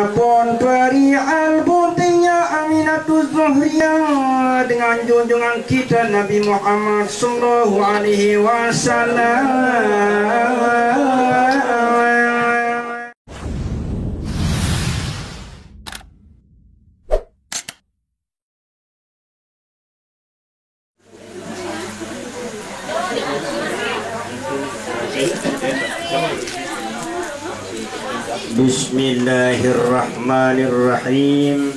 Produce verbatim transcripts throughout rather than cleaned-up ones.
Pun peri al-buntingnya Aminatus Zuhriyah dengan junjungan kita Nabi Muhammad sallallahu alaihi wasallam. Bismillahirrahmanirrahim.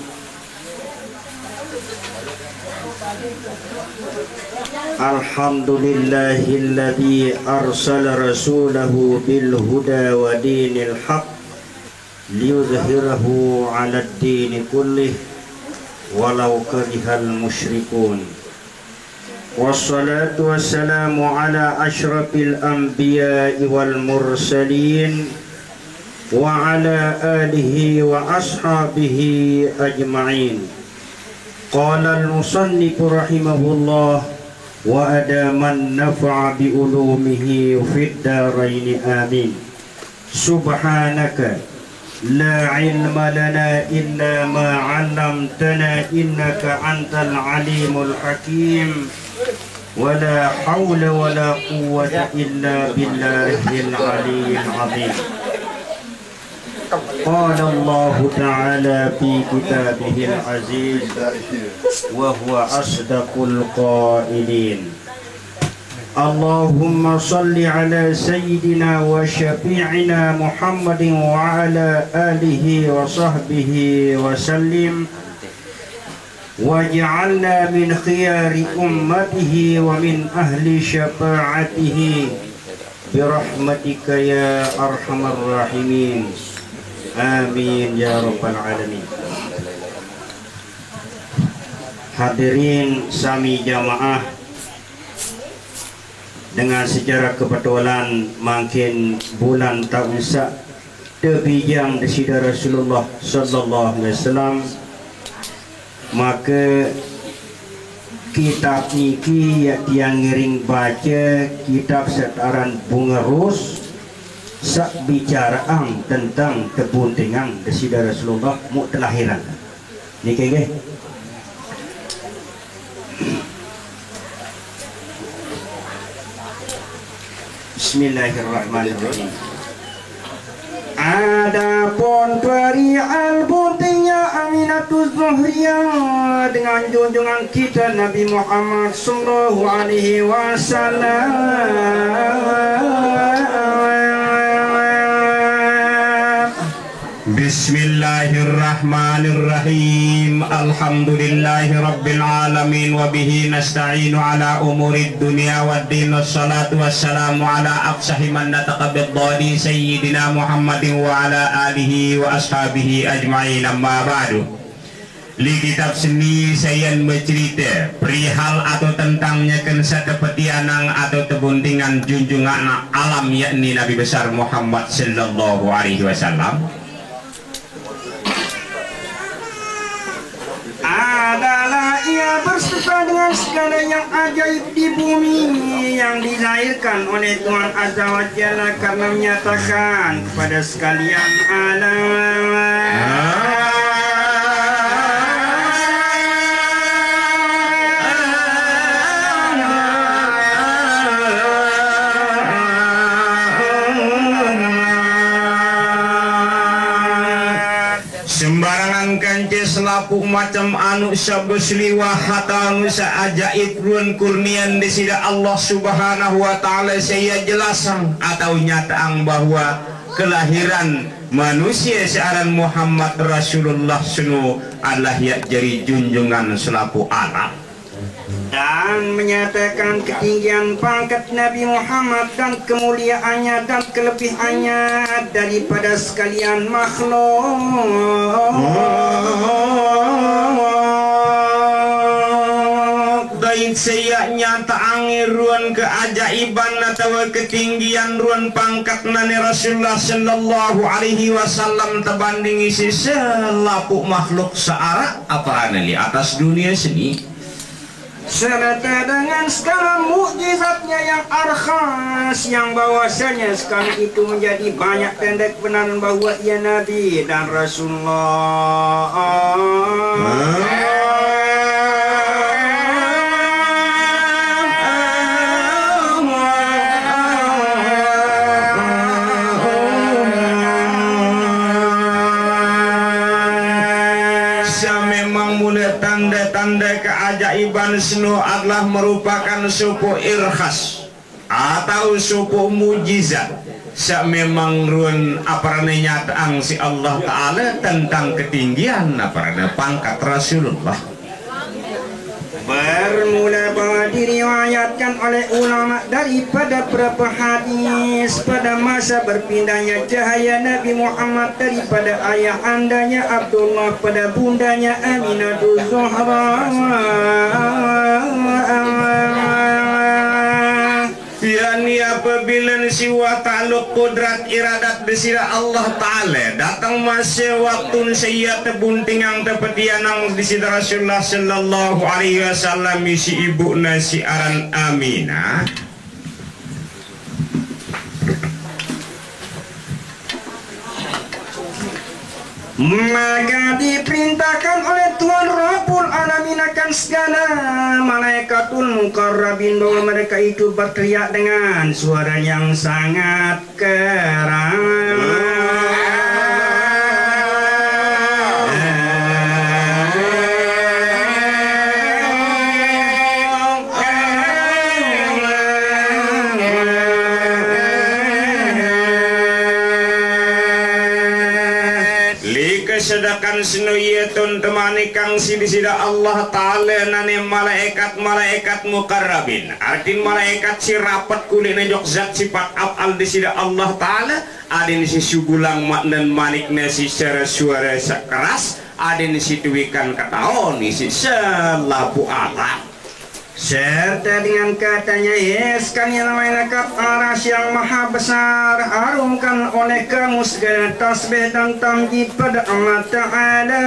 Alhamdulillahilladzi arsala rasulahu bil huda wa dinil haq liyuzhirahu 'alad dini kullih walau karihal musyrikun. Wassalatu wassalamu ala asyrafil anbiya'i wal mursalin wa ala alihi wa ashabihi ajma'in. Qala al-musannifu rahimahullah wa adaman nafa'a bi ulumihi fid daraini amin. Subhanaka la ilma lana illa ma 'allamtana innaka antal alimul hakim. Wa la haula wa la quwwata illa billahil aliyyil azim. Qala Allahu ta'ala fi kitabihil aziz wa huwa asdaqul qailin. Allahumma salli ala sayyidina wa syafi'ina Muhammadin wa ala alihi wa sahbihi wa sallim. Waj'alna min khiyari ummatihi wa min ahli syafa'atihi birahmatika ya arhamar rahimin. Amin ya rabbal alamin. Hadirin sami jamaah, dengan secara kebetulan mangkin bulan taun sa' tebijang Desida Rasulullah sallallahu alaihi wasallam, maka kitab niki ya tiang ngiring baca kitab sataran Bunga Ros sa' bicaraan tentang tebuntingan Desida Rasulullah mu telahiran. Niki nggih. Bismillahirrahmanirrahim. Adapun peri al-buntingnya Aminatus Zuhriyah dengan junjungan kita Nabi Muhammad sallallahu alaihi wasallam. Bismillahirrahmanirrahim. Alhamdulillahi rabbil alamin wa bihi nasta'inu ala umurid dunya waddin. Wassalatu wassalamu ala afsahi man nataqa bid dhadi sayyidina Muhammadin wa ala alihi wa ashabihi ajma'in, amma ba'du. Li kitab seni sayan bercerita perihal atau tentang nyeken sa tepetianang atau tebuntingan junjungan alam, yakni Nabi besar Muhammad sallallahu alaihi wasallam. Adalah ia berserta dengan segala yang ajaib di bumi yang dilahirkan oleh Tuhan Azza wa Jalla karena menyatakan kepada sekalian alam. Sembarangan kance selapuq macem anu sabesliwah atau anu saajaib ruan kurnian Deside Allah Subhanahu wa Ta'ala, saya jelasang atau nyataang bahwa kelahiran manusia searan Muhammad Rasulullah seno adalah yak jari junjungan selapuq alam. Dan menyatakan ketinggian pangkat Nabi Muhammad dan kemuliaannya dan kelebihannya daripada sekalian makhluk. Dait saya nyataang ruan keajaiban atawa ketinggian ruan pangkat nane Rasulullah sallallahu alaihi wasallam tebanding isi selapuq makhluk searaq aparane li atas dunia seni. Serta dengan segala mukjizatnya yang arkhas, yang bahwasanya sekali itu menjadi banyak tanda kebenaran bahwa ia Nabi dan Rasulullah. Samemang mula tanda-tanda keajaiban seno adalah merupakan sopo irkhas atau sopo mujizat. Samemang ruen aparane nyataang si Allah Ta'ala tentang ketinggian aparane pangkat Rasulullah. Bermula bahwa diriwayatkan oleh ulama daripada berapa hadis pada masa berpindahnya cahaya Nabi Muhammad daripada ayah andanya Abdullah pada bundanya Aminatul Zuhra. Yakni apabila siwa ta'aluk kudrat iradat Desida Allah Ta'ala, datang masa waktu seiya tebuntingang tepetianang Desida Rasulullah sallallahu alaihi wasallam isi ibuna si aran Aminah. Maka diperintahkan oleh Tuhan Rabbul Alamin akan segala malaikatul mukarrabin bahwa mereka itu berteriak dengan suara yang sangat keras. Lika sedakan seno iye ton temani kang sidi sida Allah Ta'ala nane malaikat-malaikat mukarrabin. Artin malaikat si rapet kulit nejok zat sipat apal di sida Allah Ta'ala. Adin si sugulang maknen manik ne si sera suara sekeras. Adin si tuikan ketaon isi selapu alam. Serta dengan katanya, "Yes, kami malaikat aras yang maha besar, harumkan oleh kamu segala tasbih dan tamjid pada Allah Ta'ala."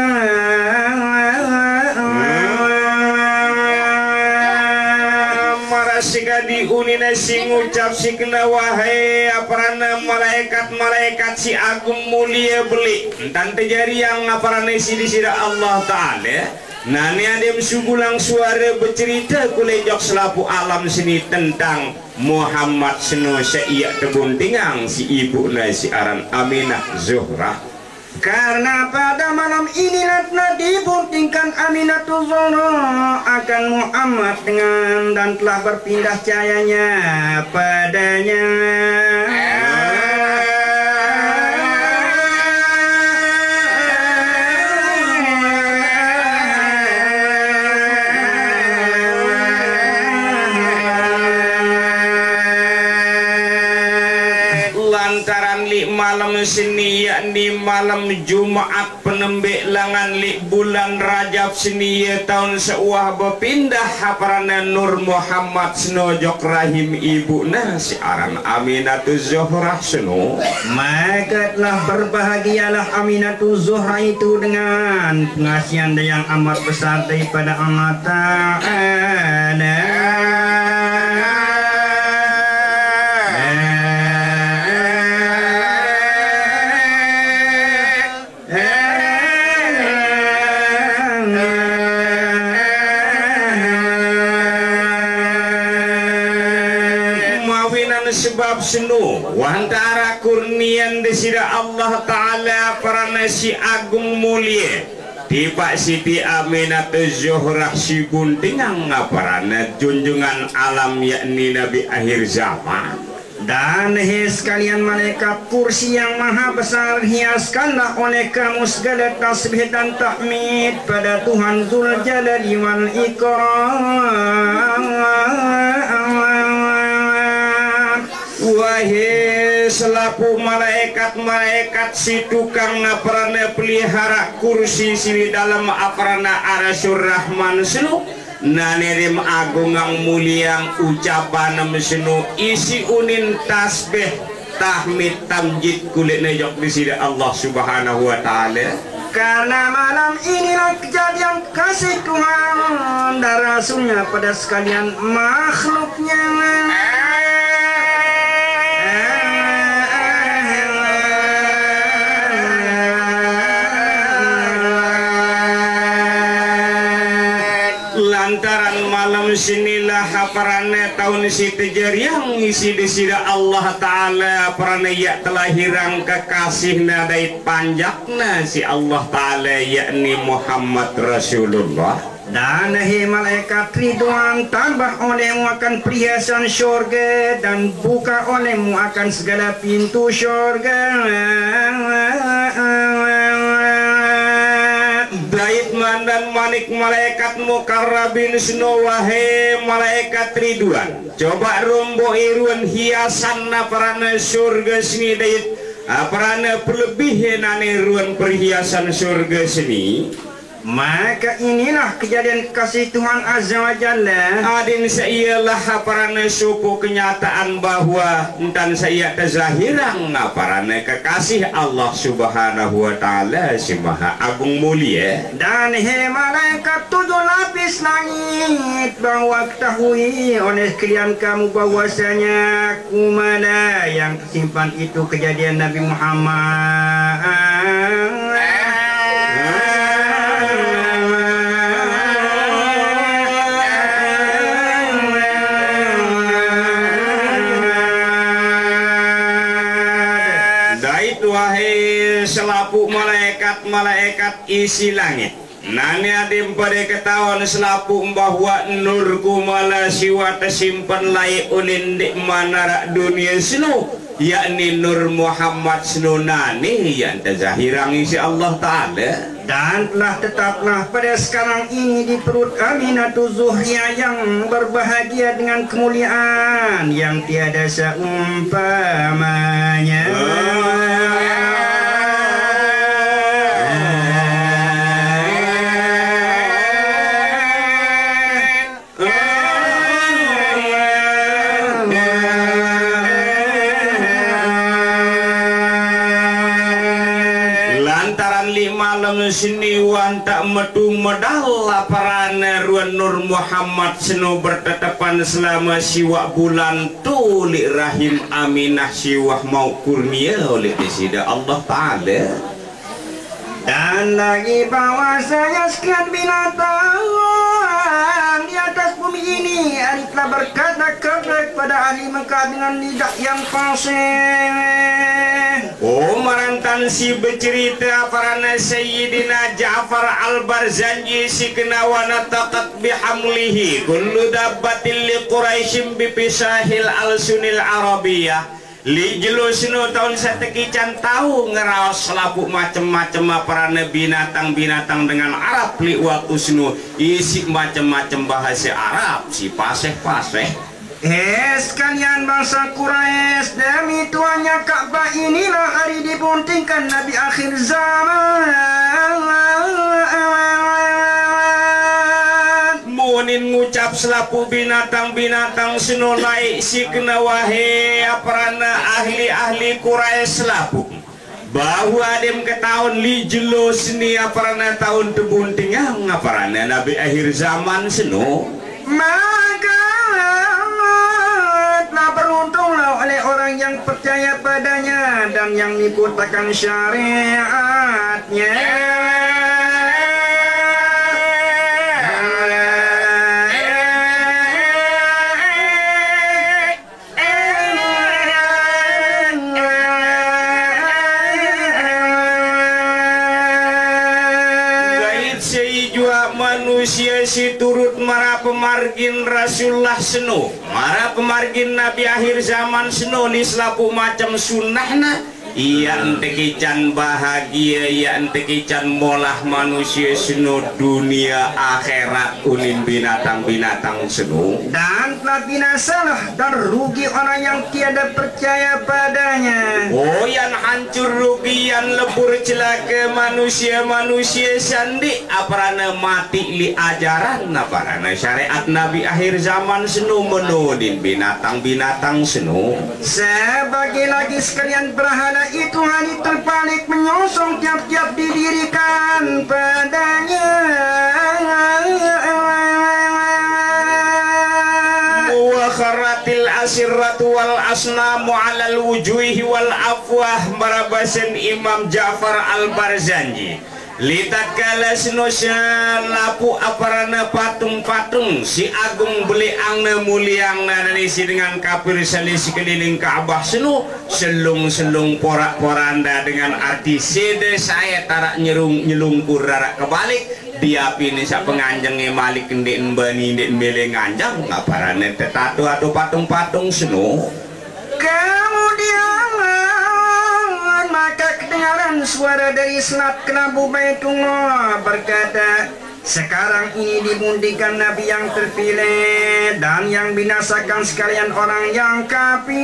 Marasi kadi unina si ngucap si kena, "Wahai aparana malaikat-malaikat si agung mulia beli, entan tejari yang aparana si di sida Allah Ta'ala." Nane adem sugulang suara becerita kulejok selapu alam seni tentang Muhammad seno seiya tebuntingang si ibuna si aran Aminah Zuhra. Karena pada malam inilah telah dibuntingkan Aminatul Zuhra akan Muhammad dengan dan telah berpindah cahayanya padanya. Lantaran li malam seni, yakni malam Jumaat penembe langan li bulan Rajab seni, ye taun seuah bepindah aparana Nur Muhammad seno jok rahim ibuna si aran Aminatuz Zuhrah seno. Maka telah berbahagialah Aminatuz Zuhrah itu dengan pengasihan yang amat besar daripada Allah Ta'ala. Mawinan sebab seno, wantara kurnian Desida Allah Ta'ala aparana si agung mulia, tipak Siti Aminatuz Zuhrah si buntingang aparana junjungan alam, yakni Nabi akhir zaman. Dan hei sekalian malaikat kursi yang maha besar, hiaskanlah oleh kamu segala tasbih dan tahmid pada Tuhan Zul Jalali wal Ikram. Wahai selapu malaikat-malaikat si tukang aparana pelihara kursi si di dalam aparana Arsyur Rahman selo, nane dem agungang muliang ucapanem seno isi unin tasbih, tahmid, tamjid kulit nejok Desida Allah Subhanahu wa Ta'ala. Karena malam inilah kejadian kasih Tuhan dan Rasulnya pada sekalian makhluknya. Lantaran malam sinilah aparana taun si tajariang isi Desida Allah Ta'ala aparana ya telah hirang kekasihna dait panjakna si Allah Ta'ala, yakni Muhammad Rasulullah. Dan he malaikat Ridwan, tambah olehmu akan perhiasan syurga dan buka olehmu akan segala pintu syurga. Dait mandan manik malaikat mukarrabin sinu, wahai malaikat Ridwan. Coba rombo irun hiasan aparana syurga sini dait aparana pelebih nane ruan perhiasan syurga sini. Maka inilah kejadian kasih Tuhan Azza wa Jalla. Adin seiyalah aparana supu kenyataan bahwa entan seiya tazahirang aparana kekasih Allah Subhanahu wa Ta'ala si Maha Agung Mulia. Dan he malaikat tujuh lapis langit, bahwa ketahui oleh kalian kamu bahwasanya kumala yang simpan itu kejadian Nabi Muhammad. Dait wahai selapuq malaekat-malaekat isi langit. Nane adeq pada ketaon selapuq bahwa Nur Kumala siwah tesimpen laeq ulin ndeqman araq dunie seno, yakni Nur Muhammad seno nane yaq tezahirang isiq Allah Taala. Dan telah tetaplah pada sekarang ini di perut Aminatuz Zuhriyah yang berbahagia dengan kemuliaan yang tiada seumpamanya. Lantaran leq malem seni wantaq metu medal laparan ruan Nur Muhammad seno bertetepan selame siwaq bulan tu leq rahim Aminah siwah mauq kurnia oleh Deside Allah Taala. Dan lagi bahwasanya sekalian binatang di atas bumi ini hari telah berkata kepada ahli Mekah dengan lidah yang fasih. Oh, marantan si becerite aparan Sayyidina Ja'far Al-Barzanji si kenawana taqat bihamlihi kullu dabbatin li Quraisyin bi fisahil alsunil Arabiyah. Leq jelo seno taun saq tekican tao ngeraos selapuq macem-macem aparan binatang-binatang dengan Arab leq waktu seno isiq macem-macem bahase Arab, si paseh-paseh. He sekalian bangsa Quraisy, demi Tuhannya Ka'bah inilah hari dibuntingkan Nabi akhir zaman. Munin ngucap selapuq binatang-binatang seno laeq siq kene, wahai aparan ahli-ahli Quraisy selapuq, bahwe adeqm ketaon leq jelo seni aparan taun tebuntingang aparan Nabi akhir zaman seno. Maka telah beruntunglah oleh orang yang percaya padanya dan yang mengikutakan syariatnya. Dait sai juaq manusie si turut maraq pemargin Rasulullah seno, maraq pemargin Nabi akhir zaman seno leq selapuq macem sunnahne, ie ente kican bahagie, ie ente kican molah manusie seno dunie akhirat unin binatang-binatang seno. Dan telah binasalah dan rugi orang yang tiada percaya padanya. Oh, yan hancur rugi, yan lebur celake manusie-manusie saq ndeq aparan matiq leq ajaran aparan syariat Nabi akhir zaman seno menonin binatang-binatang seno. Sebagai lagi sekalian berhala itu hari terbalik menyosong tiap-tiap didirikan. Sirratu wal asnamu alal wujuhi wal afwah, marabasen Imam Ja'far Al-Barzanji. Li tatkala seno selapuq aparana patung-patung si agung beleqangne muliangne nani si dengan kapir sane sekeliling Ka'bah seno, selung-selung porak-poranda dengan arti sede sae taraq nyerung-, nyelungkur araq kebalik, diapine saq penganjenge malik ndeq bani ndeq mele nganjeng, aparane tetato atau patung-patung seno. Kemudian maka kedengaran suara dari selat kelambu Baitullah berkata, "Sekarang ini dimuntingkan Nabi yang terpilih dan yang binasakan sekalian orang yang kafir."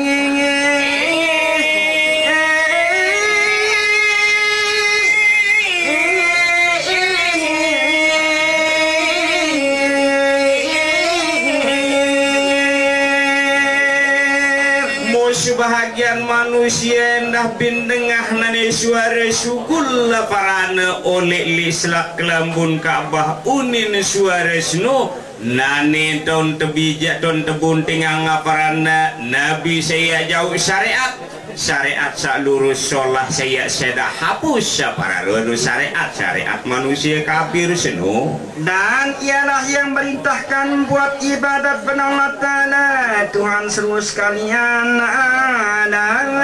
Mo sebahagian manusie endah bin dengah nane suare sugul laparane oleq leq selak kelambun Ka'bah unin suare seno, nane ton tebijaq ton tebuntingang aparane nabi saiaq jauq syariat. Syariat saq lurus solah saiaq sedah hapus, aparane syariat, syariat manusie kapir seno. Dan ialah yang merintahkan buat ibadat bena Allah Ta'ala, Tuhan seluruh sekalian. Alam.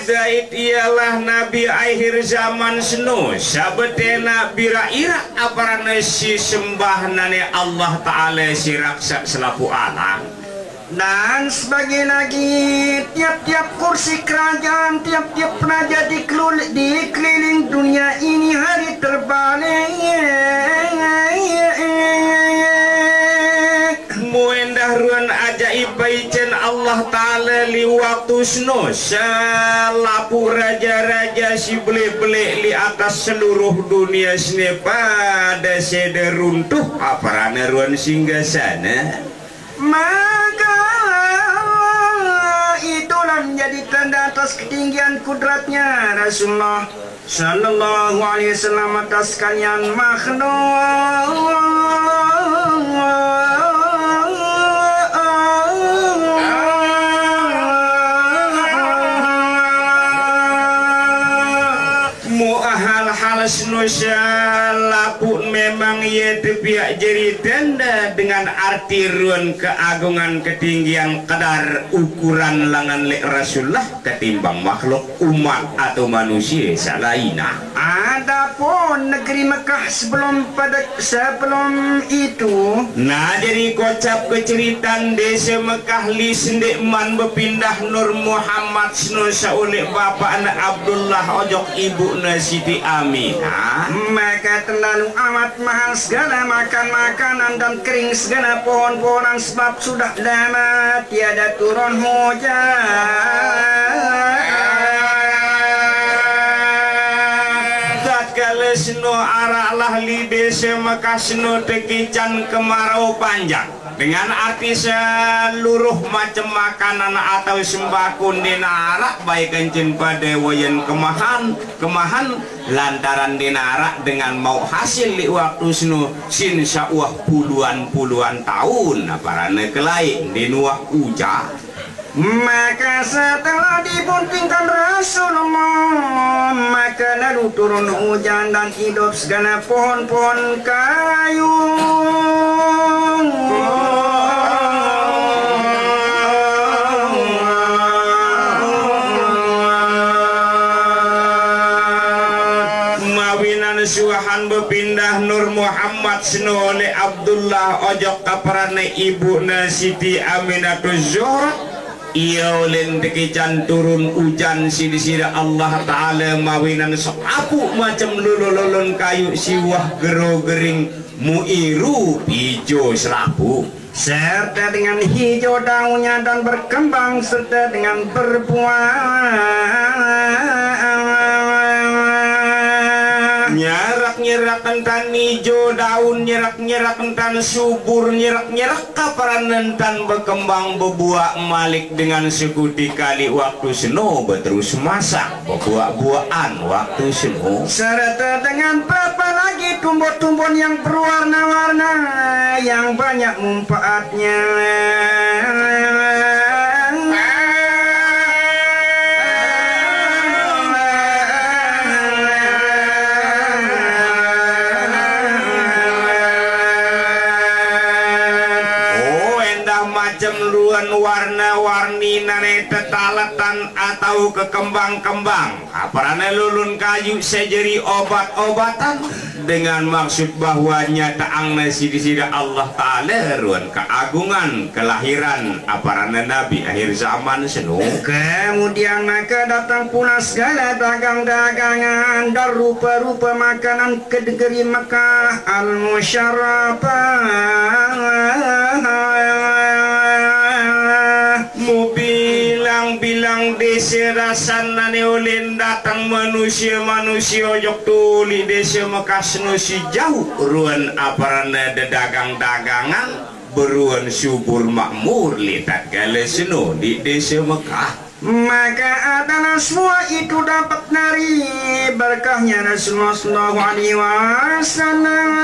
Dait ialah nabi akhir zaman seno, saq betena biraq-iraq aparane si sembahnane Allah Ta'ala si raksaq selapuq alam. Dan sebagai lagi, tiap-tiap kursi kerajaan, tiap-tiap raja di kelul-, di keliling dunia ini hari terbalik. Mo endah ruen ajaib paicen Allah Ta'ala leq waktu seno, selapuq raja-raja si beleq-beleq leq atas seluruh dunie sene pade sede runtuh, aparane ruen singgasane. Maka itulah menjadi tanda atas ketinggian kudratnya Rasulullah sallallahu alaihi wasallam atas sekalian makhluk. Muq hal-hal seno selapuq memang ie tepiaq jari tende dengan arti ruen keagungan ketinggian kedar ukuran langan leq Rasulullah ketimbang makhluk umat atau manusie saq lainne. Adapun negeri Mekah sebelum pada, sebelum itu. Nah, jari kocap keceritan dese Mekah li sendeqman bepindah Nur Muhammad seno saq uleq bapaqne Abdullah ojok ibuqne Siti Aminah. Maka terlalu amat mahal segala makan makanan dan kering segala pohon-pohonan sebab sudah lama tiada turun hujan. Tatkala seno araqlah li dese Mekah seno tekican kemarau panjang. Dengan arti seluruh macem makanan atau sembako ndeqn araq, baik kencen pade wayen kemahan, kemahan lantaran ndeqn araq dengan mauq hasil leq waktu seno sin saq uwah puluhan-puluhan taun, aparane kelaiq ndeqn uwah ujan. Maka setelah dibuntingkan Rasulullah, maka lalu turun hujan dan hidup segala pohon-pohon kayu. Mawinan suahan bepindah Nur Muhammad seno leq Abdullah ojok kaperane ibuqne Siti Aminatus Zuhra. Ie ulen tekican turun ujan siq deside Allah Ta'ala mawinan selapuq macem lolo-lolon kayuq siwah gero gering muq irup ijo selapuq. Serta dengan hijau daunnya dan berkembang serta dengan berbuah. Nyaraq Nyerak entan ijo daun, nyerak-nyerak entan subur, nyerak-nyerak kaparan entan bekembang bebuak malik dengan sekuti kali waktu seno beterus masak bebuak-buakan waktu seno. Serta dengan berapa lagi tumbuh-tumbuhan yang berwarna-warna yang banyak manfaatnya. Oh, endah macem ruan warna-warni nane tetaletan atau kekembang-kembang. Aparane lulun kayu sejeri obat-obatan dengan maksud bahwa nyataang nasi di sida Allah Ta'ala ruan keagungan kelahiran aparane Nabi akhir zaman seno. Kemudian maka datang pula segala dagang-dagangan dan rupa-rupa makanan ke negeri Mekah Al-Musyarrafah. Mubilang-bilang dese dasan nane ulen datang manusia-manusia ojok tuli dese Mekah seno si jauh ruan aparane dedagang-dagangan beruan subur makmur litat gale seno di dese Mekah. Maka adalah semua itu dapat dari berkahnya Rasulullah sallallahu alaihi wasallam.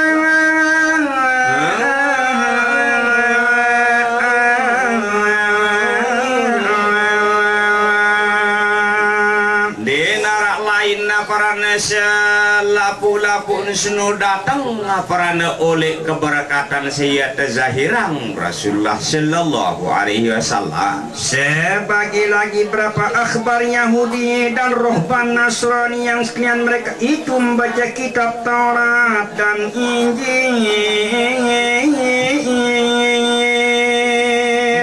Di narak lain aparane selapu-lapu seno datang aparane oleh keberkatan sia tezahirang Rasulullah sallallahu alaihi wasallam. Sebagai lagi berapa akhbar Yahudi dan rohban Nasrani yang sekalian mereka itu membaca kitab Taurat dan Injil.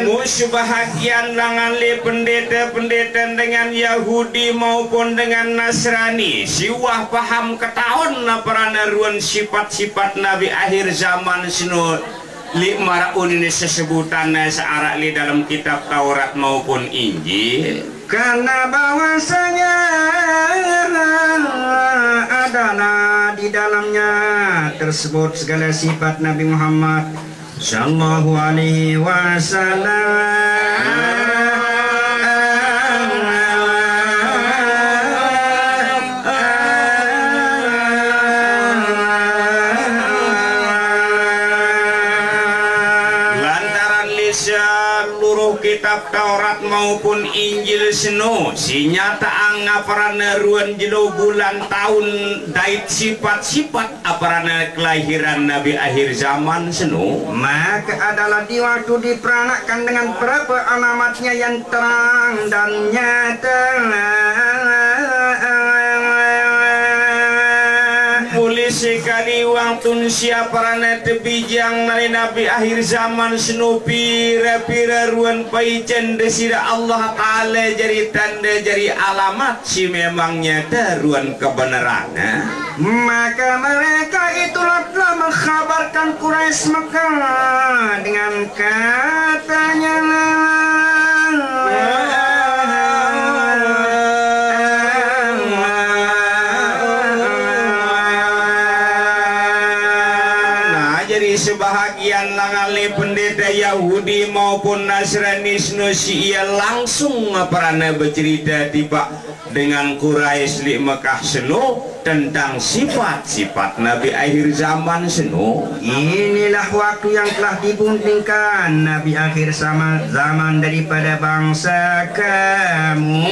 Mu sebahagian langan le pendeta-pendeta dengan Yahudi maupun dengan Nasrani siwah paham ketaon aparane ruan sipat-sipat Nabi akhir zaman seno. Li marak unine sesebutan searak li dalam kitab Taurat maupun Injil. Karena bahwasanya adalah di dalamnya tersebut segala sifat Nabi Muhammad sallallahu alaihi wasallam. Lantaran li seluruh kitab Taurat maupun Injil seno, si nyataang aparane ruan jelo bulan taun dait sipat-sipat aparane kelahiran Nabi akhir zaman seno. Maka adalah di waktu diperanakkan dengan berapa alamatnya yang terang dan nyata. Mulih sekali wangtun siaparane tebijang nari Nabi akhir zaman seno pira-pira ruan paicen desida Allah Ta'ala jari tanda jari alamat si memang nyata ruan kebenaranne. Maka mereka itulah telah mengkhabarkan Quraisy Mekah dengan katanya. Nah, jadi sebahagian langan le pendeta Yahudi maupun Nasrani seno si ia langsung aparane becerita tiba dengan Quraisy li Mekah seno tentang sipat-sipat Nabi akhir zaman seno. Inilah waktu yang telah dibuntingkan Nabi akhir zaman, zaman daripada bangsa kamu.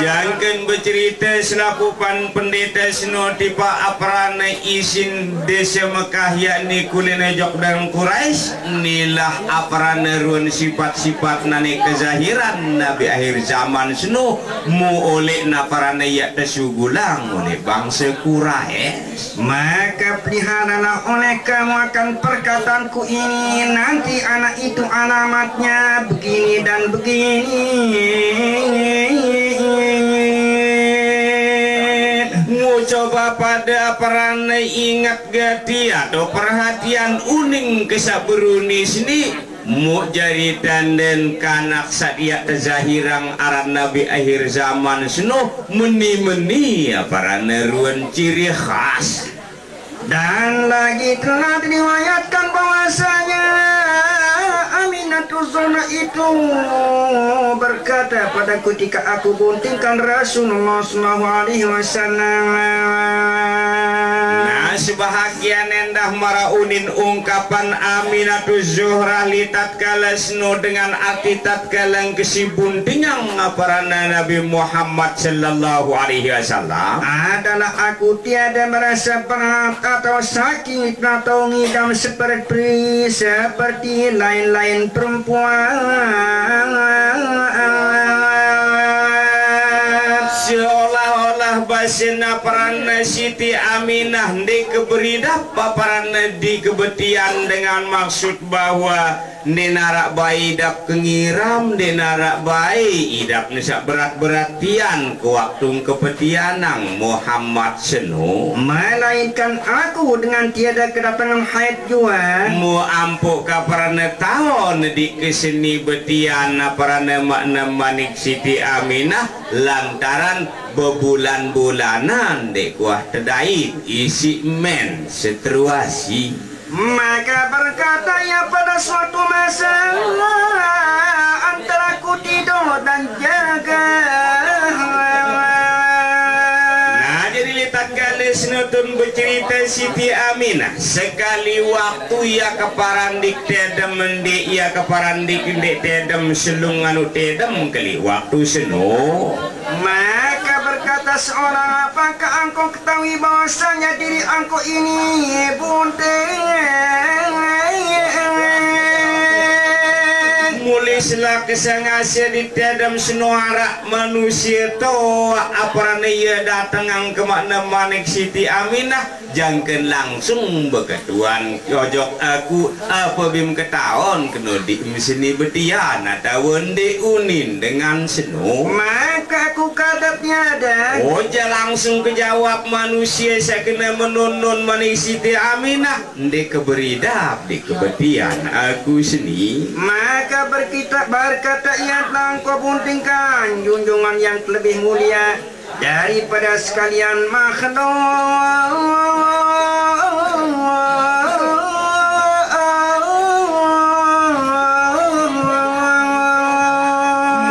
Jangken becerita selapupan pendeta seno tiba aparane isin desa Mekah, yakni kuline jok dan Quraisy, nilah aparane ruan sipat-sipat nane kezahiran Nabi akhir zaman seno, mu oleh naparane yak tesugulang oleh bangsa Quraisy. Maka peliharalah oleh kamu akan perkataanku ini, nanti anak itu alamatnya begini dan begini. Coba pada aparane inget gati atau perhatian uning ke saberuni seni, muk jari tanden kanak sadia tezahirang aran nabi akhir zaman seno, meni-meni aparane ruen ciri khas. Dan lagi telah diriwayatkan bahwasanya Aminatul Zahra itu berkata pada ketika aku buntingkan Rasulullah sallallahu alaihi wasallam. Nah, sebahagian endah mara unin ungkapan Aminatul Zahra li tatkala seno dengan arti tatkala engkesi buntingang aparana Nabi Muhammad sallallahu alaihi wasallam. Adalah aku tiada merasa berat atau sakit atau ngidam seperti, seperti lain-lain perempuan. Seolah-olah basena aparana Siti Aminah ndeq keberidap aparana di kebetian dengan maksud bahwa ndeq narak bae idap kengiram, ndeq narak bae idap ne saq berat-berat tian ke waktu kepetianang Muhammad seno. Melainkan aku dengan tiada kedatangan haid jua. Mu ampuk ke aparana taon ndeq keseni betian aparana makna manik Siti Aminah lantaran bebulan-bulanan ndeq kuah tedait isiq men seteruasi. Maka berkata ia pada suatu masa, antara ku tidur dan jaga. Nah, jadi leq tatkala senutun becerite Siti Aminah, sekali waktu ia keparan ndeq tedem, ndeq ia keparan ndeq, ndeq tedem selung anu tedem keliq waktu seno. Maka berkata seorang, apakah engkau ketahui bahwasanya diri engkau ini bunting? Mule selaksana sedit tedem seno araq manusie toaq aparane ie datengang ke makna manik Siti Aminah. Jangken langsung beketuan ojok aku, ape bim ketaon keno ndeq meseni betian atawa ndeq unin dengan seno? Maka aku kata tiada. Oja langsung kejawab manusie saq kene menunun manik Siti Aminah, ndeq keberidap, ndeq kebetian aku seni. Maka berkita, berkata ia, telah engkau buntingkan junjungan yang lebih mulia daripada sekalian makhluk.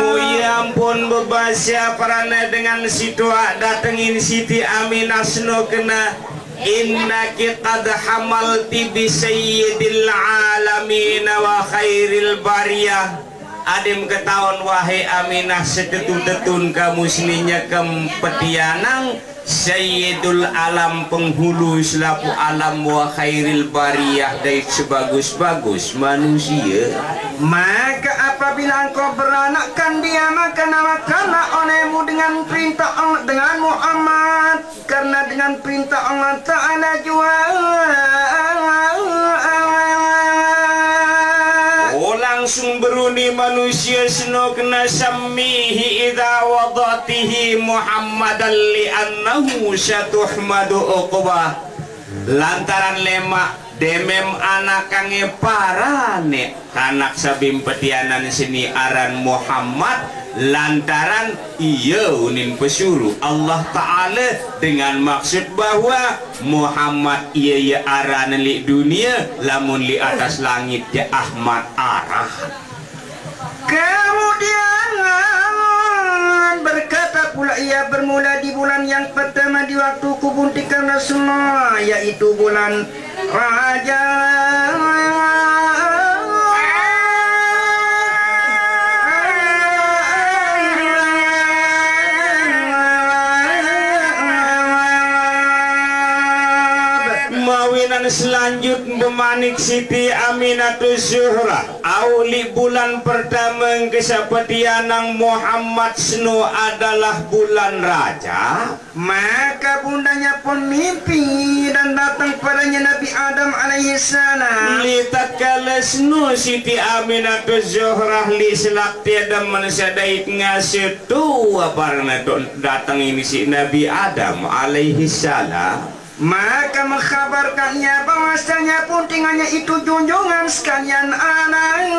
Muie ampun bebase aparane dengan situaq datengin Siti Aminah seno kene, innaki qad hamalti bi sayyidil alamin wa khairil bariyah. Adeqm ketaon, wahe Aminah, setetu-tetun kamu seni nyekem petianang Sayyidul Alam, penghulu selapuq alam, wa khairil bariyah, dait sebagus-bagus manusie. Maka apabila engkau beranakkan dia, maka namakanlah olehmu dengan perintah Allah, dengan Muhammad. Karena dengan perintah Allah Ta'ala jua. Oh, langsung beruni manusie seno kene, sammihi idza wadatihi Muhammadan li'annahu satuhmadu uqbah. Lantaran lemaq demem anakange parane kanak saq bim petianan seni aran Muhammad, lantaran ie unin pesuruh Allah Ta'ala dengan maksud bahwa Muhammad ie, ie aran leq dunie, lamun leq atas langit je Ahmad aran. Kemudian berkata pula ia, bermula di bulan yang pertama di waktu kubuntikan Rasulullah, yaitu bulan Rajab. Mawinan Selanjut bemanik Siti Aminatus Zuhrah, au li bulan pertama ke sapetianang Muhammad seno adalah bulan Rajab. Maka bundanya pun mimpi dan datang padanya Nabi Adam alaihi salam. Li tatkala seno Siti Aminatus Zuhrah li selak tiada mensadait ngase tu apa rena tu datang ini si Nabi Adam alaihi salam. Maka mengkhabarkannya bahwasanya puntingannya itu junjungan sekalian anak.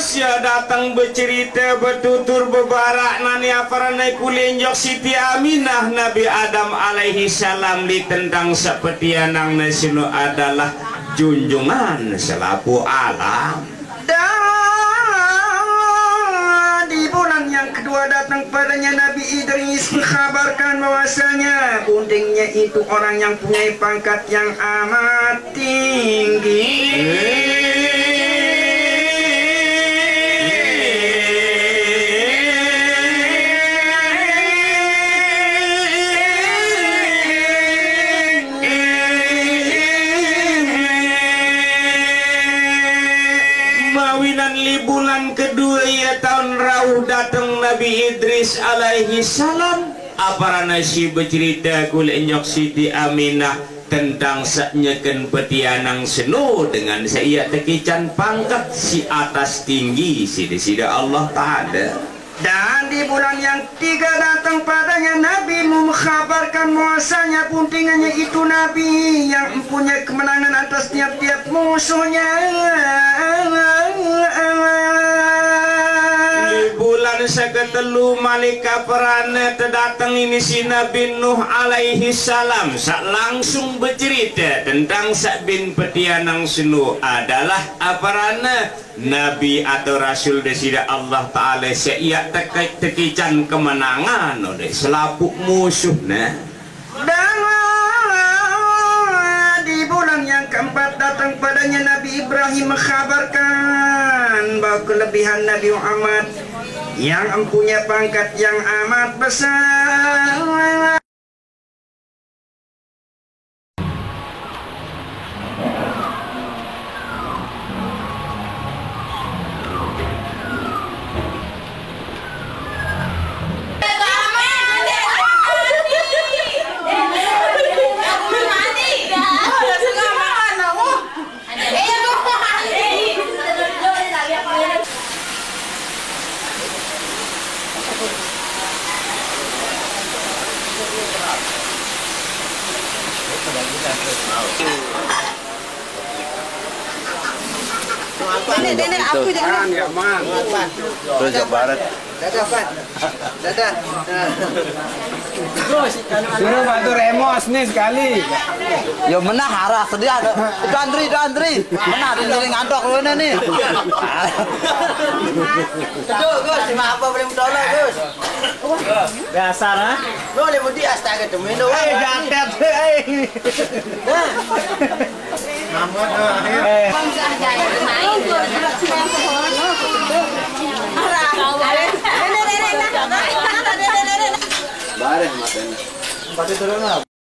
Sia datang becerita, betutur, bebarak nani aparane kulenjok Siti Aminah Nabi Adam alaihi salam di tentang sapetianang nasino adalah junjungan selapuq alam. Dan di bulan yang kedua datang padanya Nabi Idris mengkhabarkan bahwasanya buntingnya itu orang yang punya pangkat yang amat tinggi. Mawinan li bulan kedue ie taun rauh dateng Nabi Idris alaihi salam. Aparane si becerite kuleq nyok Siti Aminah tentang saq nyeken petianang seno dengan saq ie tekican pangket si atas tinggi side-side Allah Taala. Dan di bulan yang tiga datang padanya Nabi mengkhabarkan bahwasanya buntingannya itu Nabi yang mempunyai kemenangan atas tiap-tiap musuhnya. Di bulan seketelu malik aparane tedateng ini si Nabi Nuh alaihi salam saq langsung becerite tentang saq bin petianang seno adalah aparane Nabi atau Rasul Deside Allah Taala saq ie teke-, tekican kemenangan oleq selapuq musuhne. Dan di bulan yang keempat datang padanya Nabi Ibrahim mengkhabarkan bahwa kelebihan Nabi Muhammad yang empunya pangkat yang amat besar. Nenek, nenek, aku jangan. Terus ke barat. Dadah, Pan. Dadah. Suruh batur emos nih sekali. Ya menah arah sedia. Itu antri, itu antri. Menah di sini ngantok lu ini nih. Aduh, Gus, cuma apa boleh mentolong, Gus? Dasar, ah. Lu boleh mudik astaga temen lu. Eh, jatet, eh. Nah. Eh. Bareh matanya.